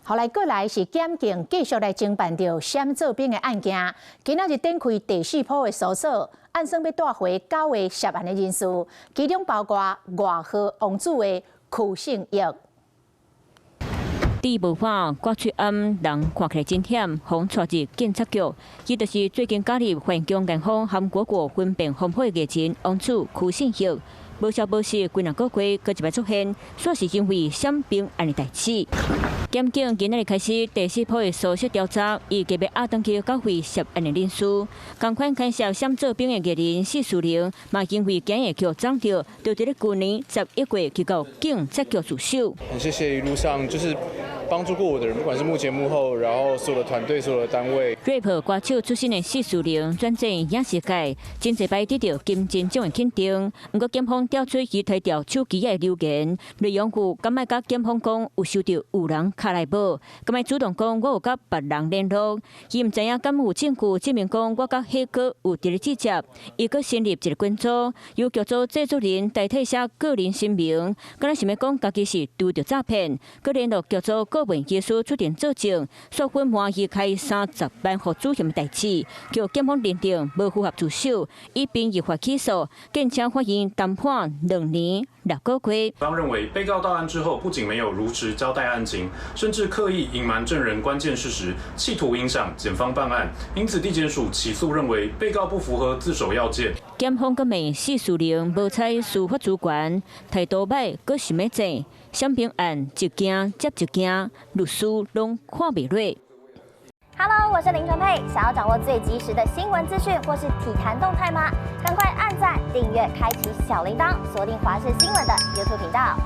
後來過來是檢警繼續來偵辦著閃做兵的案件，今仔日展開第四波的搜索，按算欲帶回九个涉案的人士，其中包括外號王子的許勝玉。佇無法掛喙罨，人看起來真險，予人帶入警察局。伊就是最近加入環境健康和果果分辨風波的藝人王子許勝玉。無消無息幾若個月，閣一擺出現，煞是因為閃兵案的代誌。檢警今仔日開始第四波的搜索調查，伊計欲押轉去九位涉案的人士。仝款牽涉閃做兵的藝人薛思玲，嘛因為驚會予摠著，就佇咧舊年11月去到警察局自首。很謝謝一路上就是幫助過我的人，不管是幕前幕後，然後所有的團隊、所有的單位。 rap 歌手出身的薛思玲轉戰影視界，真濟擺得著金針獎的肯定。毋過檢方調出伊提著手機的留言，內容有敢愛佮檢方講有收著有人敲來無？敢愛主動講我有佮別人聯絡？伊毋知影敢有證據證明講我佮黑哥有佇咧接觸。伊閣成立一個群組，由劇組製作人代替寫個人聲明，敢若想欲講家己是拄著詐騙，閣聯絡劇組顧問技師出庭作證，煞隱瞞伊開30萬予主嫌的代誌，予檢方認定無符合自首，以兵役法起訴，建請法院暫判2年6個月。方認為，被告到案之後，不僅沒有如實交代案情，甚至刻意隱瞞證人關鍵事實，企圖影響檢方辦案，因此地檢署起訴認為被告不符合自首要件。檢方閣罵薛思玲無採司法資源，態度䆀，閣想欲戰，閃兵案一件接一件，律師攏看袂落。 Hello，我是林純佩，想要掌握最及時的新聞資訊或是體壇動態嗎？趕快按讚、訂閱、開啟小鈴鐺，鎖定華視新聞的 YouTube 頻道。